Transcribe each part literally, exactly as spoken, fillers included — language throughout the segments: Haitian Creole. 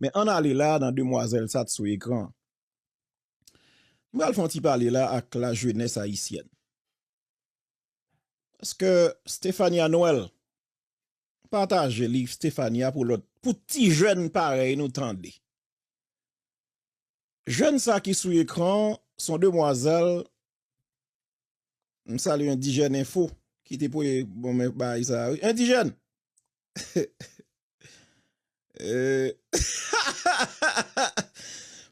Men ann ale la nan demwazèl sa t sou ekran. M pral fè yon ti pale la ak lajenès ayisyèn. Paske Stefania Noël, pataje liv Stefania pou lòt, pou ti jèn parèy nou tande. Jèn sa ki sou ekran, se yon demwazèl, m salye Endijèn Enfo, ki te poye bon men bagay sa, wi. Endijèn! Eh,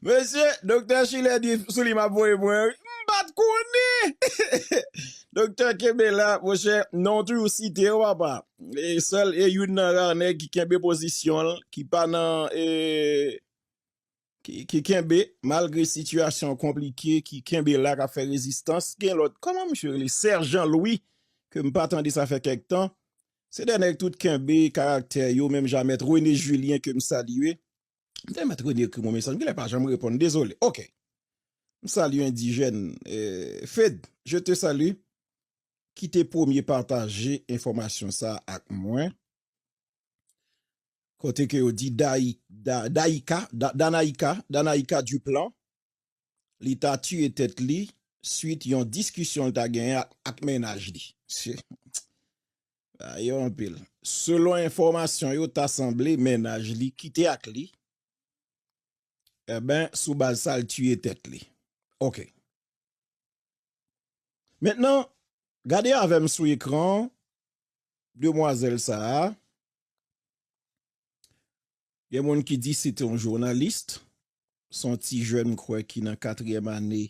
mesye, Doktè Chilè di sou li m ap voye mwen, wi. M pa t konnen! Doktè kenbe la, monchè, non toujou site yo, papa. E sèl, e youn nan ra nèg ki kenbe pozisyon l, ki pa nan, e, ki, ki kenbe, malgre sitiyasyon konplike, ki kenbe la, k ap fè rezistans. Gen lòt, kòman misye rele? Serge Jean Louis, ke m pa tande sa fè kèk tan. Se de nèg tout kenbe karaktè yo, menm jan Mèt René Julien ke m salye. M te Mèt René ekri m yon mesaj, m genlè pa janm reponn, dezole. Oke. M salye Endijèn, eh, Fed, je te salue, ki te premye pataje enfòmasyon sa ak mwen. Kote ke yo di Dayi-, Da-, Dayika, Da-, Danayika, Danayika Duplan, li ta tiye tèt li swit yon diskisyon l ta genyen ak, ak mennaj li. Se, a, yo anpil. Selon enfòmasyon yo, ta sanble mennaj li kite ak li. Enben, sou baz sa, l tiye tèt li. Oke. Mentnan, gade avè m sou ekran demwazèl sa a. Gen moun ki di se te yon jounalis, se yon ti jèn, m kwè, ki nan katriyèm ane.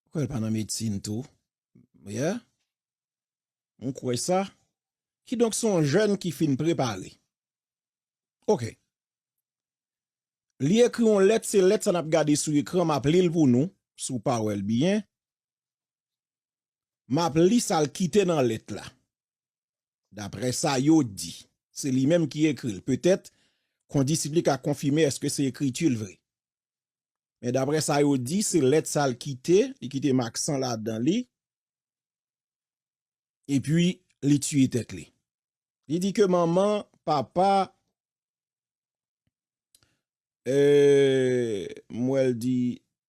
M kwè l pa nan medsin tou. Yeah. M kwè sa. Kidonk, se yon jèn ki fin prepare. Oke. Li ekri yon lèt, se lèt sa n ap gade sou ekran, m ap li l pou nou, si w pa wè l byen. M ap li sa l kite nan lèt la. Daprè sa yo di, se li menm ki ekri l. Petèt, kondisip li ka konfime èske se ekriti l vre. Men daprè sa yo di, se lèt sa l kite, li kite mak san ladan li, epi li tiye tèt li. Li di ke manman, papa, eh, m wè l di,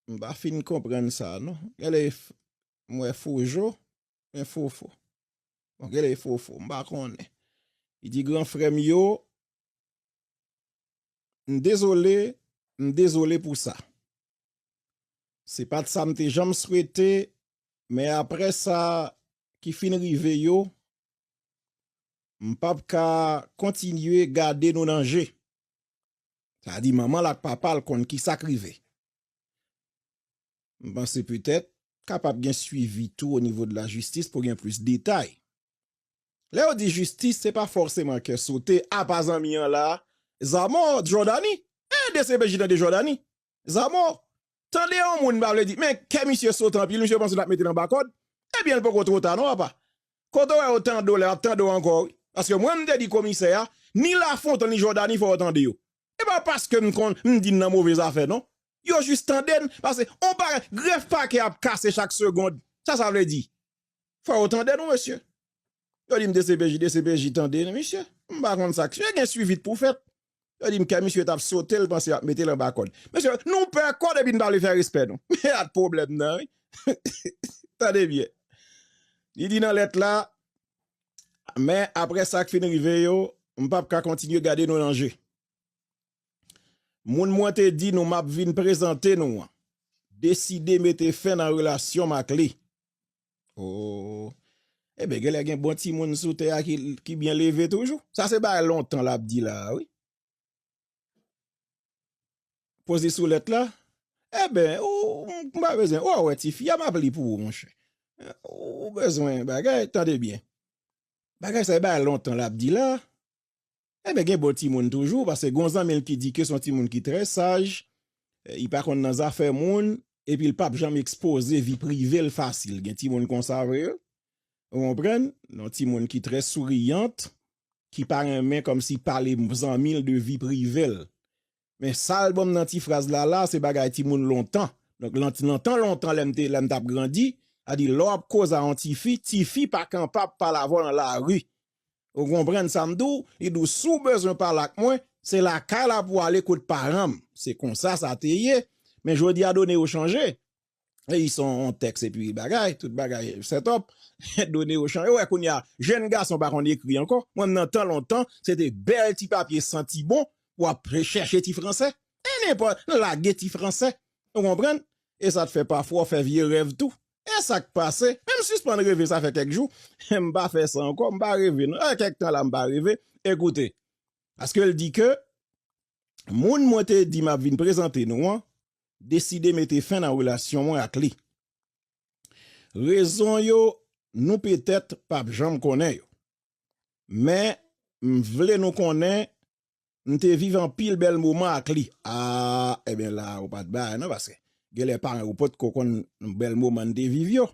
m pa fin konprann sa, non. Gade, m wè Fojo, men Fofo. Bon, gade Fofo, m pa konnen. Li di, gran frè m yo, m dezole, m dezole pou sa. Se pa t sa m te janm swete, men aprè sa ki fin rive yo, m p ap ka kontinye gade nou nan je. Sa di manman l ak papa l konn ki sa k rive. M panse petèt kapab gen swivi tou o nivo de lajistis pou gen plis detay. Lè yo di jistis, se pa fòseman kè sote, apa zanmi an la, Zamò, Jòdani, e D C P J tande Jòdani, Zamò, tande yon moun pa vle di, men kè misye sote anpil, misye panse l ap mete l anba kòd, ebyen l poko twò ta non, apa. Kote w wè yo tande w la, y ap tande w ankò, wi. Paske mwen, m te di komisè a, ni Lafontan, ni Jòdani, fò yo tande yo. E pa paske m konn, m di n nan move zafè, non. Yo jis tande n, paske on bagay, grèf pakè ap kase chak segonn. Sa sa vle di? Fò yo tande nou, mesye. Yo di m D C P J, D C P J tande nou, mesye. M pa konn sa k, gen swivi t pou fèt. Yo di m kè misye t ap sote, l panse y ap mete l anba kòd. Mesye, nou pè kòd epi n pa vle fè respè nou. Men at pwoblèm nan, wi. Tande byen. Li di nan lèt la, men aprè sa k fin rive yo, m p ap ka kontinye gade nou nan je. Moun mwen te di nou m ap vin prezante nou an, deside mete fen nan relasyon m ak li. Oh. Ebyen, genlè gen bon timoun sou tè a ki, ki byen leve toujou. Sa se bagay lontan l ap di la a, wi. Poze sou lèt la. Enben, ou, m pa bezwen. Ou wè tifi a, m ap li pou ou, monchè. Ou bezwen bagay, tande byen. Bagay sa, e bagay lontan l ap di la. Enben, gen bon timoun toujou, paske gen yon zanmi l ki di ke se yon timoun ki trè saj, e, li pa konn nan zafè moun, epi l p ap janm ekspoze vi prive l fasil. Gen timoun konsa vre, wi. Ou konprann? Yon timoun ki trè souriyant, ki pa renmen kòmsi pale zanmi l de vi prive l. Men sa l ban m nan ti fraz la la, se bagay timoun lontan. Donk, lan-, nan tan lontan, lè m te, lè m t ap grandi, sa di, lè w ap koze a yon tifi, tifi pa kanpab pale avè w nan lari. Ou konprann sa m di w? Li di w, si w bezwen pale ak mwen, Se lakay la pou ale kot paran m. Se konsa sa te ye. Men jodi a done yo chanje. E se yon tèks epi bagay, tout bagay set up. Done yo chanje. Ou wè kounye a, jèn gason pa konn ekri ankò. Mwen nan tan lontan, se te bèl ti papye santi bon pou ap chèche ti franse. E nenpòt, lage ti franse. Ou konprann? E sa t fè pafwa w fè vye rèv tou. E sa k pase? Men m sispann reve sa fè kèk jou. M pa fè sa ankò, m pa reve non. E kèk tan la m pa reve. Ekoute, paske l di ke moun mwen te di m ap vin prezante nou an deside mete fen nan relasyon mwen ak li. Rezon yo, nou petèt p ap janm konnen yo. Men, m vle nou konnen, m te viv anpil bèl moman ak li. A, ebyen la, ou pa t bay non, paske genlè paran yo potko konn bèl moman n te viv yo.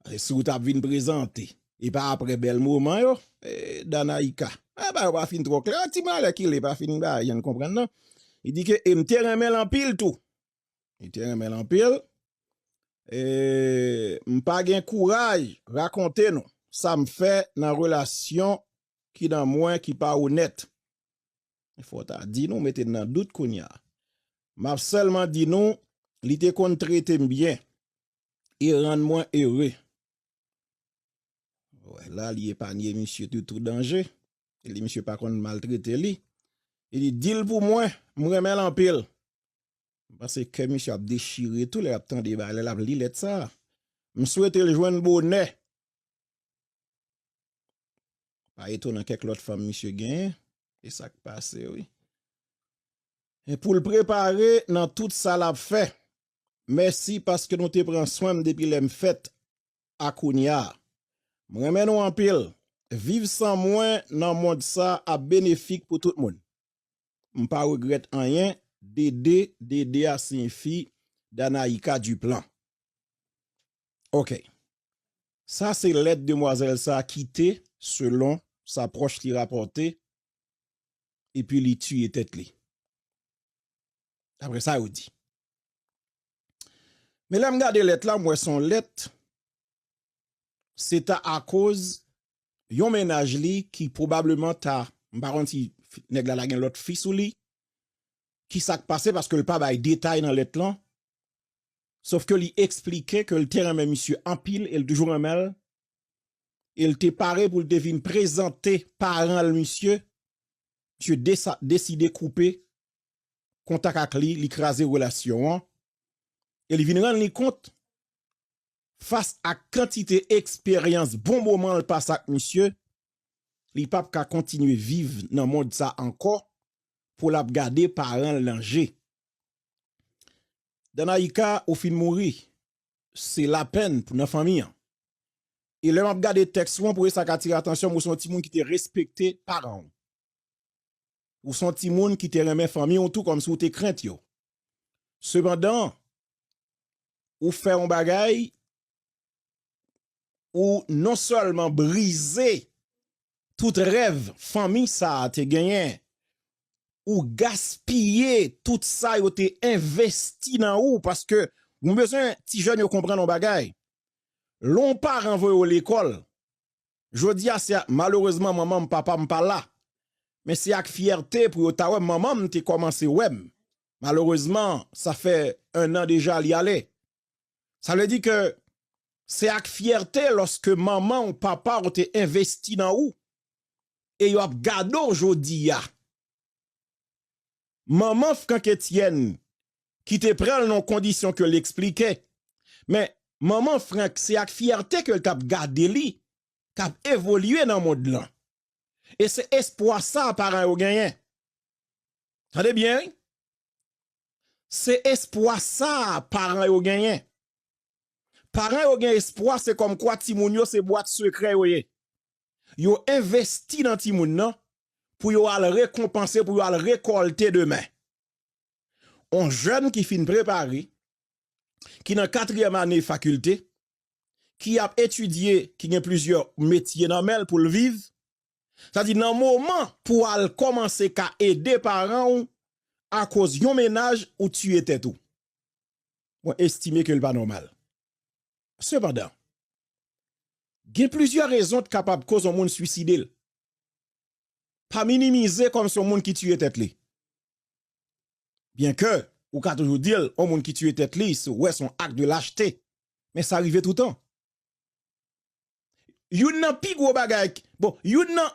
Paske si w t ap vin prezante, e pa apre bèl moman yo, e, Danaïka. A, bagay yo pa fin twò klè. Ti malè ki le pa fin bay, yon konprann non. Li di ke, e m te renmen l anpil tou. Li te renmen l anpil. E, m pa gen kouraj rakonte nou sa m fè nan relasyon ki nan mwen ki pa onèt. Fò w ta di nou, mete n nan dout kounye a. M ap sèlman di nou, li te konn trete m byen e rann mwen ere. Wè, la, li epanye misye de tou danje. Li, misye pa konn maltrete li. Li di, di l pou mwen, m renmen l anpil. M panse kè misye ap dechire tou lè l ap tande bagay, lè l ap li lèt sa a. M swete l jwenn bonè. Pa etonan kèk lòt fanm misye genyen. E sa k pase, wi. E pou l prepare nan tout sa l ap fè. Mèsi paske nou te pran swen m depi lè m fèt a kounye a. M renmen nou anpil. Viv san mwen nan mond sa ap benefik pou tout moun. M pa regrèt anyen. Dede, Dede a siyifi Danaïka Duplan. Ok. Sa se lèt demwazèl sa a kite, selon sa pwòch li rapòte, epi li tiye tèt li. Daprè sa yo di. Men lè m gade lèt la, m wè se yon lèt, se ta akoz yon mennaj li ki pwobableman ta, m pa konn si fi-, nèg la, la gen lòt fi sou li, ki sa k pase, paske l pa bay detay nan lèt lan, sòf ke li eksplike ke l te renmen misye anpil e l toujou renmen l, e l te pare pou l te vin prezante paran l misye, misye desa-, deside koupe kontak ak li, li kraze relasyon an, e li vin rann li kont, fas ak kantite eksperyans bon moman l pase ak misye, li p ap ka kontinye viv nan mond sa ankò pou l ap gade paran l nan je. Danaïka, ou fin mouri, se lapenn pou nan fanmi an. E lè m ap gade tèks ou an, premye sa k atire atansyon m, ou se yon timoun ki te respekte paran w. Ou se yon timoun ki te renmen fanmi w tou kòmsi w te krent yo. Sepandan, ou fè yon bagay, ou non sèlman brize tout rèv fanmi sa a te genyen, ou gaspiye tout sa yo te envesti nan ou, paske nou bezwen ti jèn yo konprann yon bagay. Lè yon paran voye w lekòl, jodi a se ak, malerezman, manman m, papa m pa la. Men se ak fyète pou yo ta wè m, manman m te kòmanse wè m. Malerezman, sa fè en an deja li ale. Sa vle di ke se ak fyète lòske manman w, papa w te envesti nan ou e yo ap gade w jodi a. Manman Franck Etienne, ki te pran l nan yon kondisyon ke l eksplike, men manman Franck, se ak fyète ke l t ap gade li, k ap evolye nan mond lan. E se espwa sa paran yo genyen. Tande byen, wi. Se espwa sa paran yo genyen. Paran yo gen espwa, se kòmkwa timoun yo se bwat sekrè yo ye. Yo envesti nan timoun nan pou yo al rekonpanse, pou yo al rekòlte demen. On jèn ki fin prepare, ki nan katriyèm ane fakilte, ki ap etidye, ki gen plizyè metye nan men l pou l viv, sa di nan moman pou al kòmanse ka ede paran w akoz yon mennaj ou tiye tèt ou. Mwen estime ke l pa nòmal. Sepandan, gen plizyè rezon k kapab koz yon moun swiside l. pa minimize kòm se yon moun ki tiye tèt li. Byenke ou ka toujou di l, yon moun ki tiye tèt li, se, w wè, se yon ak de lachete. Men sa rive toutan. Youn nan pi gwo bagay, bon, youn nan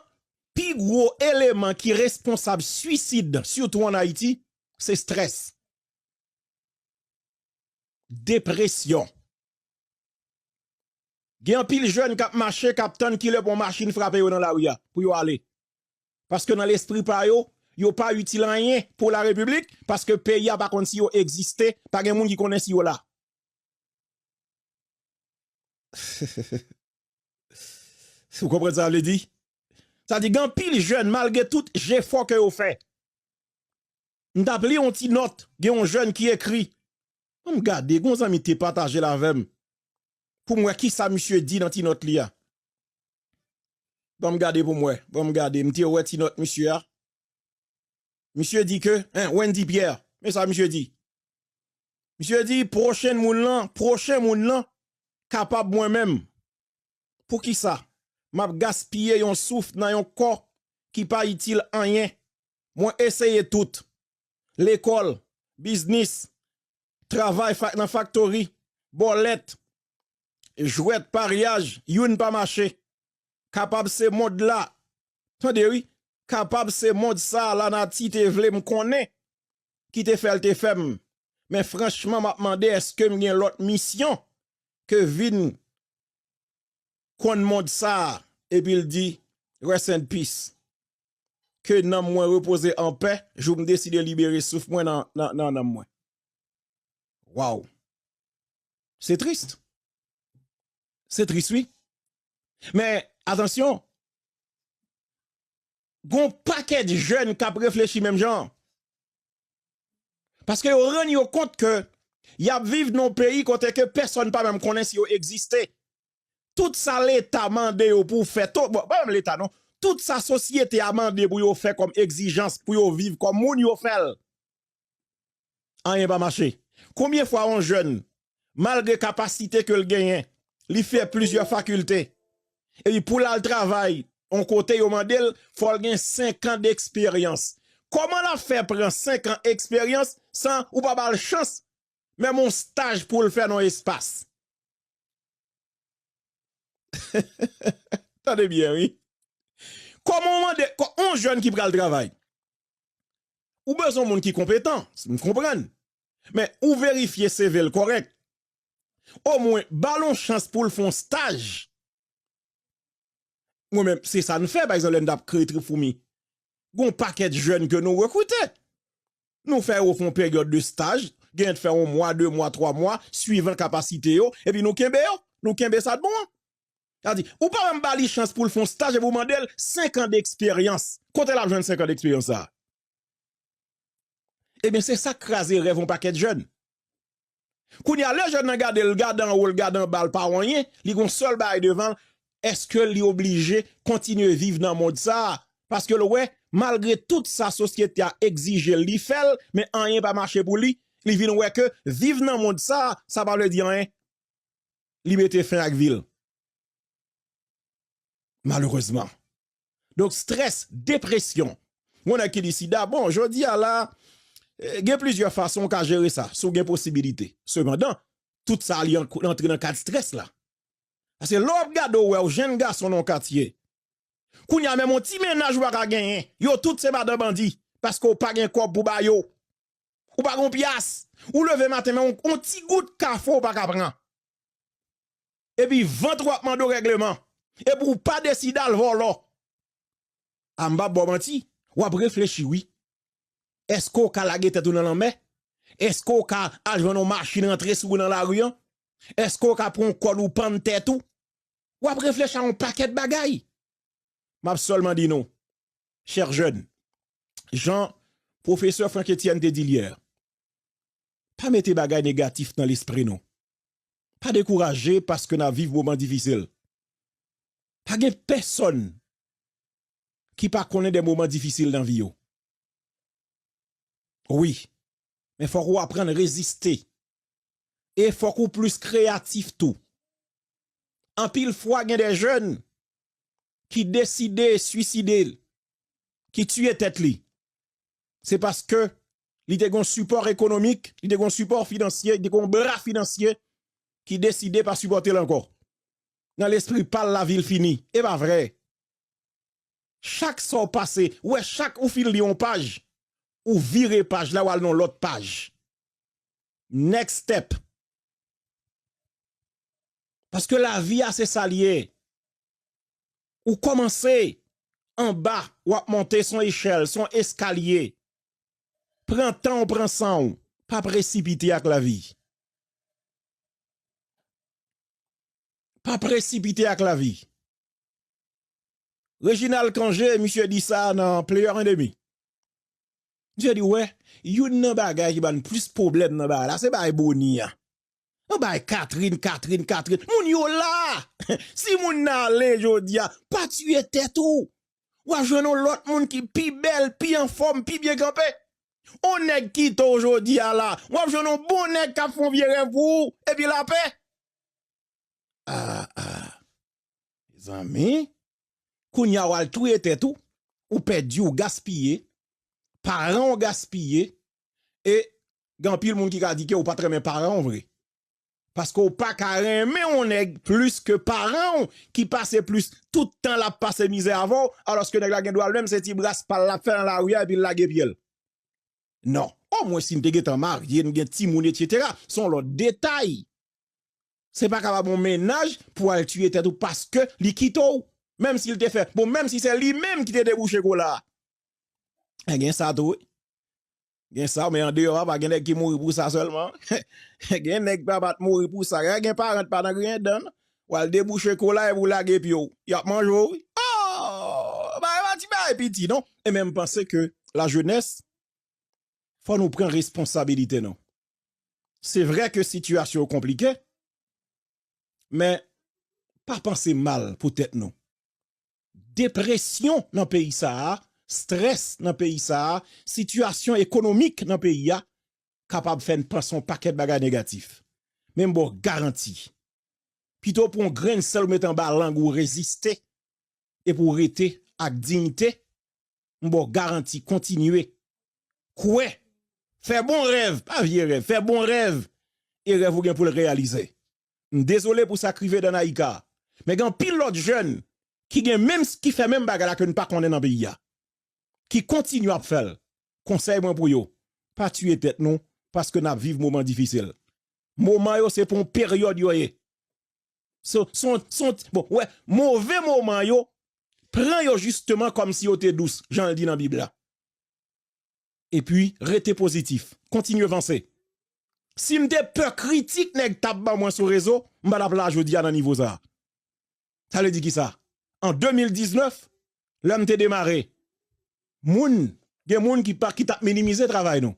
pi gwo eleman ki responsab swisid, sitou ann Ayiti, se strès. Depresyon. Gen anpil jèn k ap mache, k ap tann kilè pou yon machin frape yo nan lari a, pou yo ale. Paske nan lespri pa yo, yo pa itil anyen pou larepiblik, paske peyi a pa konn si yo egziste, pa gen moun ki konnen si yo la. Ou konprann sa m vle di? Sa di, gen anpil jèn, malgre tout jefò ke yo fè. M t ap li yon ti nòt, gen yon jèn ki ekri. Ban m gade, gen yon zanmi te pataje l avè m. Pou m wè kisa misye di nan ti nòt li a. Ban m gade pou m wè. Ban m gade, m te wè ti nòt misye a. Misye di ke, en, Wendy Pierre, men sa misye di. Misye di, pwochen moun lan, pwochen moun lan, kapab mwen menm. Poukisa m ap gaspiye yon souf nan yon kò ki pa itil anyen? Mwen eseye tout. Lekòl, biznis, travay fa-, nan faktori, bòlèt, jwèt, paryaj, youn pa mache. Kapab se mond la, tande wi, kapab se mond sa lanati te vle m konnen, ki te fè l te fè m. Men franchman, m ap mande èske m gen lòt misyon ke vin konn mond sa a, epi l di, rest in peace. Ke nanm mwen repoze an pè, jou m deside libere souf mwen nan, nan, nan nanm mwen. Waw. Se tris. Se tris, wi. Men, atansyon, gon pakèt jèn k ap reflechi menm jan an. Paske yo rann yo kont ke y ap viv nan yon peyi kote ke pèsonn pa menm konnen si yo egziste. Tout sa Leta mande yo pou fè, tout, bon, pa menm Leta non, tout sa sosyete a mande pou yo fè kòm egzijans, pou yo viv kòm moun, yo fè l. Anyen pa mache. Konbyen fwa yon jèn, malgre kapasite ke l genyen, li fè plizyè fakilte, epi pou l al travay yon kote, yo mande l, fò l gen senk an deksperyans. Kòman l ap fè pran senk an eksperyans san ou pa ba l chans menm yon staj pou l fè nan yon espas? Tande byen, wi. Kòman w mande, kò-, yon jèn ki pral travay, ou bezwen yon moun ki konpetan, m konprann. Men ou verifye C V l kòrèk. Omwen, ba l yon chans pou l fè yon staj. Mwen menm, se sa n fè, pa egzanp, lè n t ap kreye Trip Foumi. Gon pakèt jèn ke nou rekrite. Nou fè yo fè yon peryòd de staj, genyen t fè yon mwa, de mwa, twa mwa, swivan kapasite yo, epi nou kenbe yo, nou kenbe sa t bon an. Sa di, ou pa menm ba li chans pou l fè yon staj, epi ou mande l senk an deksperyans. Kote l ap jwenn senk an deksperyans sa a? Ebyen, se sa k kraze rèv yon pakèt jèn. Kounye a, lè jèn nan gade l, l gade anwo, l gade anba, l pa wè anyen, li gon sèl bagay devan l, èske li oblije kontinye viv nan mond sa a? Paske l wè, malgre tout sa sosyete a egzije l, li fè l, men anyen pa mache pou li, li vin wè ke viv nan mond sa a, sa pa vle di anyen. Li mete fen ak vi l. Malerezman. Donk, strès, depresyon. Gon nèg ki di sida, bon, jodi a la, eh, gen plizyè fason w ka jere sa, si w gen posibilite. Sepandan, tout sa li an-, antre nan kad strès la. Paske lè w ap gade, w wè w jèn gason nan yon katye. Kounye a, menm yon ti mennaj ou pa ka genyen. Yo tout se madan bandi. Paske w pa gen kòb pou ba yo. Ou pa gen yon pyas. Ou leve maten, men yon, yon ti gout kafe w pa ka pran. Epi vant ou ap mande w règleman. Epi w pa deside al vòlò. A, m p ap ba w manti, w ap reflechi, wi. Èske w ka lage tèt ou nan lanmè? Èske w ka al jwenn yon machin rantre sou ou nan lari an? Èske w ka pran yon kòd ou pann tèt ou? W ap reflechi a yon pakèt bagay. M ap sèlman di nou, chè jèn, jan pwofesè Franck Etienne te di l yè, pa mete bagay negatif nan lespri nou. Pa dekouraje paske n ap viv moman difisil. Pa gen pèsonn ki pa konnen de moman difisil nan vi yo. Wi, men fòk ou aprann reziste. E fòk ou plis kreyatif tou. Anpil fwa, gen de jèn ki deside swiside l. ki tiye tèt li, se paske li te gen yon sipò ekonomik, li te gen yon sipò finansye, li te gen yon bra finansye ki deside pa sipòte l ankò. Nan lespri pa l, lavi l fini. E pa vre. Chak sa w pase, ou wè, chak ou fin li yon paj, ou vire paj la, ou al nan lòt paj. Next step. Paske lavi a se sa l ye. Ou kòmanse anba, w ap monte, se yon echèl, se yon eskalye. Pran tan w, pran san w. Pa presipite ak lavi. Pa presipite ak lavi. Reginald Cangé, misye di sa nan Player Enemy. Misye di, wè, youn nan bagay ki ban plis pwoblèm nan bagay la, se bagay Boni a. Nan bagay Catherine, Catherine, Catherine. Moun yo la! Si moun nan ale jodi a, pa tiye tèt ou. W ap jwenn yon lòt moun ki pi bèl, pi anfòm, pi byen kanpe. On nèg kite w jodi a la, w ap jwenn yon bon nèg k ap fè yon vye rèv pou ou, epi lapè. Ah, ah. Mezanmi, kounye a w al touye tèt ou, ou pèdi, ou gaspiye, paran w gaspiye, e gen anpil moun ki ka di ke ou pa t renmen paran w vre. Paske w pa ka renmen yon nèg plis ke paran w ki pase plis tout tan l ap pase mizè avè w, alòske nèg la gen dwa l menm se ti bras pa l l ap fè nan lari a epi l lage pye l. Non. Omwen si n te gentan marye, n gen timoun, etsetera, se yon lòt detay. Se pa kapab yon mennaj pou al tiye tèt ou paske li kite w. Menm si l te fè, bon, menm si se li menm ki te debouche kola a. E gen sa tou, wi. Gen sa, men andeyò a, pa gen nèg ki mouri pou sa sèlman. Gen nèg pa, pa t mouri pou sa. Gen paran t pa nan griyen dan, non. W al debouche kola epi w lage pye w. Y ap manje w, wi. Oh! Bagay pa ti bagay piti, non. E men m panse ke lajenès, fò nou pran responsabilite nou. Se vre ke sitiyasyon yo konplike, men pa panse mal pou tèt nou. Depresyon nan peyi sa a, strès nan peyi sa a, sitiyasyon ekonomik nan peyi a kapab fè n panse yon pakèt bagay negatif. Men m ba w garanti, pito pou yon grenn sèl ou mete anba lang ou reziste, epi w rete ak diyite, m ba w garanti, kontinye. Kwè. Fè bon rèv, pa vye rèv, fè bon rèv. E rèv ou gen pou l reyalize. M dezole pou sa k rive Danaika. Men gen anpil lòt jèn ki gen menm, ki fè menm bagay la ke n pa konnen nan peyi a. Ki kontinye ap fè l. Konsèy mwen pou yo, pa tiye tèt nou, paske n ap viv moman difisil. Moman yo se pou yon peryòd yo ye. Se, se, se, bon, wè, move moman yo, pran yo jisteman kòmsi yo te dous, jan l di nan Bib la. Epi, rete pozitif. Kontinye vanse. Si m te pè kritik nèg t ap ban mwen sou rezo, m pa t ap la jodi a nan nivo sa a. Sa vle di kisa? An de mil diznèf, lè m te demare, moun, gen moun ki pa, ki t ap minimize travay nou.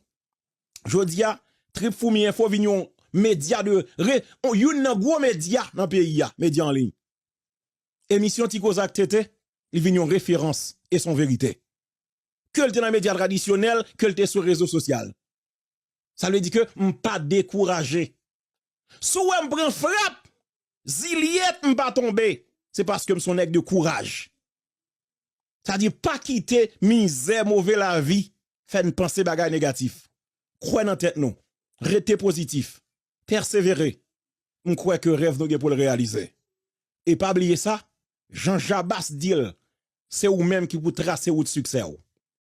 Jodi a, Trip Foumi Enfo vin yon medya de re-, yon, youn nan gwo medya nan peyi a, medya an liy. Emisyon Ti Koze ak Tete, li vin yon referans e se yon verite. Ke l te nan medya tradisyonèl, ke l te sou rezo sosyal. Sa vle di ke m pa dekouraje. Si w wè m pran frap, zilyèt m pa tonbe, se paske m se yon nèg de kouraj. Sa di pa kite mizè, move lavi fè n panse bagay negatif. Kwè nan tèt nou. Rete pozitif. Pèsevere. M kwè ke rèv nou gen pou l reyalize. E pa bliye sa, jan Jabas di l, se ou menm ki pou trase wout siksè w.